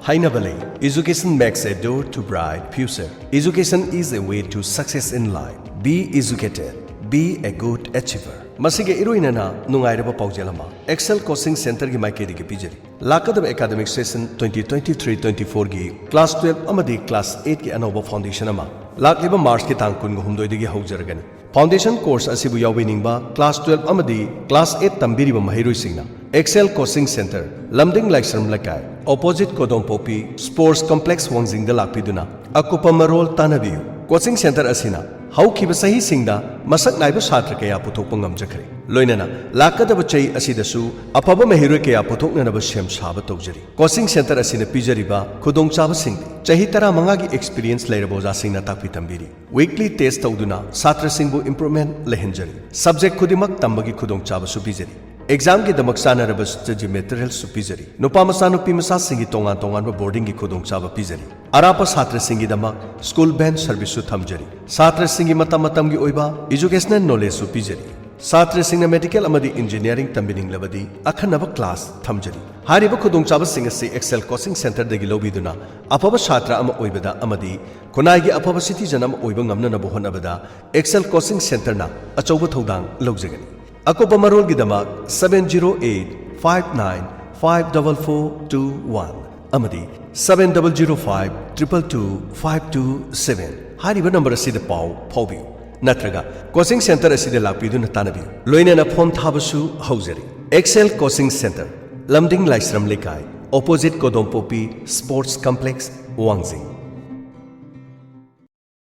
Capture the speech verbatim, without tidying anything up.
ꯍꯥꯏꯅꯕ ꯂꯩ, Education makes a door to bright future. Education is a way to success in life. Be educated. Be a good achiever. ꯃꯁꯤꯒ ꯏꯔꯣꯏꯅꯅ ꯅꯨꯡꯉꯥꯏꯔꯕ ꯄꯥꯎꯖꯦꯜ ꯑꯃ Excel Coaching Centreꯒꯤ ꯃꯥꯏꯀꯩꯗꯒꯤ ꯄꯤꯖꯔꯤ꯫ ꯂꯥꯛꯀꯗꯕ academic session twenty twenty-three twenty-fourꯒꯤ class twelve ꯑꯃꯗꯤ class eightꯀꯤ ꯑꯅꯧꯕ foundation ꯑꯃ ꯂꯥꯛꯂꯤꯕ Marchꯀꯤ ꯇꯥꯡ ꯀꯨꯟꯒ ꯍꯨꯝꯗꯣꯏꯗꯒꯤ ꯍꯧꯖꯔꯒꯅꯤ꯫ Foundation course ꯑꯁꯤꯕꯨ ꯌꯥꯎꯕꯤꯅꯤꯡꯕ class twelve ꯑꯃꯗꯤ class eight ꯇꯝꯕꯤꯔꯤꯕ ꯃꯍꯩꯔꯣꯏꯁꯤꯡꯅ Excel Coaching Centre, ꯂꯝꯗꯤꯡ ꯂꯥꯏꯁ꯭ꯔꯝ ꯂꯩꯀꯥꯏ, opposite ꯀꯣꯗꯣꯝꯄꯣꯛꯄꯤ Sports Complex ꯋꯥꯡꯖꯤꯡꯗ ꯂꯥꯛꯄꯤꯗꯨꯅ ꯑꯀꯨꯞꯄ ꯃꯔꯣꯜ ꯇꯥꯟꯅꯕꯤꯌꯨ꯫ Coaching centre ꯑꯁꯤꯅ ꯍꯧꯈꯤꯕ ꯆꯍꯤꯁꯤꯡꯗ ꯃꯁꯛ ꯅꯥꯏꯕ ꯁꯥꯇ꯭ꯔ ꯀꯌꯥ ꯄꯨꯊꯣꯛꯄ ꯉꯝꯖꯈ꯭ꯔꯦ꯫ ꯂꯣꯏꯅꯅ ꯂꯥꯛꯀꯗꯕ ꯆꯍꯤ ꯑꯁꯤꯗꯁꯨ ꯑꯐꯕ ꯃꯍꯩꯔꯣꯏ ꯀꯌꯥ ꯄꯨꯊꯣꯛꯅꯅꯕ ꯁꯦꯝ ꯁꯥꯕ ꯇꯧꯖꯔꯤ꯫ Coaching centre ꯑꯁꯤꯅ ꯄꯤꯖꯔꯤꯕ ꯈꯨꯗꯣꯡꯆꯥꯕꯁꯤꯡꯗꯤ ꯆꯍꯤ ꯇꯔꯥꯃꯉꯥꯒꯤ experience ꯂꯩꯔꯕ ꯑꯣꯖꯥꯁꯤꯡꯅ ꯇꯥꯛꯄꯤ ꯇꯝꯕꯤꯔꯤ꯫ Weekly test ꯇꯧꯗꯨꯅ ꯁꯥꯇ꯭ꯔꯁꯤꯡꯕꯨ improvement ꯂꯩꯍꯟꯖꯔꯤ꯫ Subject ꯈꯨꯗꯤꯡꯃꯛ ꯇꯝꯕꯒꯤ ꯈꯨꯗꯣꯡꯆꯥꯕꯁꯨ ꯄꯤꯖꯔꯤ꯫ Examꯒꯤꯗꯃꯛ ꯆꯥꯅꯔꯕ study materialꯁꯨ ꯄꯤꯖꯔꯤ꯫ ꯅꯨꯄꯥ ꯃꯆꯥ ꯅꯨꯄꯤ ꯃꯆꯥꯁꯤꯡꯒꯤ ꯇꯣꯉꯥꯟ ꯇꯣꯉꯥꯟꯕ boardingꯒꯤ ꯈꯨꯗꯣꯡꯆꯥꯕ ꯄꯤꯖꯔꯤ꯫ ꯑꯔꯥꯞꯄ ꯁꯥꯇ꯭ꯔꯁꯤꯡꯒꯤꯗꯃꯛ school van serviceꯁꯨ ꯊꯝꯖꯔꯤ꯫ ꯁꯥꯇ꯭ꯔꯁꯤꯡꯒꯤ ꯃꯇꯝ ꯃꯇꯝꯒꯤ ꯑꯣꯏꯕ educational knowledgeꯁꯨ ꯄꯤꯖꯔꯤ꯫ ꯁꯥꯇ꯭ꯔꯁꯤꯡꯅ medical ꯑꯃꯗꯤ engineering ꯇꯝꯕꯤꯅꯤꯡꯂꯕꯗꯤ ꯑꯈꯟꯅꯕ class ꯊꯝꯖꯔꯤ꯫ ꯍꯥꯏꯔꯤꯕ ꯈꯨꯗꯣꯡꯆꯥꯕꯁꯤꯡ ꯑꯁꯤ Excel Coaching Centreꯗꯒꯤ ꯂꯧꯕꯤꯗꯨꯅ ꯑꯐꯕ ꯁꯥꯇ꯭ꯔ ꯑꯃ ꯑꯣꯏꯕꯗ ꯑꯃꯗꯤ ꯈꯨꯟꯅꯥꯏꯒꯤ ꯑꯐꯕ citizen ꯑꯃ ꯑꯣꯏꯕ ꯉꯝꯅꯅꯕ ꯍꯣꯠꯅꯕꯗ Excel Coaching Centreꯅ ꯑꯆꯧꯕ ꯊꯧꯗꯥꯡ ꯂꯧꯖꯒꯅꯤ꯫ ꯑꯀꯨꯞꯄ ꯃꯔꯣꯜꯒꯤꯗꯃꯛ seven zero eight five nine five double four two one ꯑꯃꯗꯤ seven double zero five triple two five two seven ꯍꯥꯏꯔꯤꯕ number ꯑꯁꯤꯗ ꯄꯥꯎ ꯐꯥꯎꯕꯤꯌꯨ꯫ ꯅꯠꯇ꯭ꯔꯒ coaching centre ꯑꯁꯤꯗ ꯂꯥꯛꯄꯤꯗꯨꯅ ꯇꯥꯟꯅꯕꯤꯌꯨ꯫ ꯂꯣꯏꯅꯅ form ꯊꯥꯕꯁꯨ ꯍꯧꯖꯔꯤ꯫ Excel Coaching Centre, ꯂꯝꯗꯤꯡ ꯂꯥꯏꯁ꯭ꯔꯝ ꯂꯩꯀꯥꯏ, opposite ꯀꯣꯗꯣꯝꯄꯣꯛꯄꯤ Sports Complex, ꯋꯥꯡꯖꯤꯡ꯫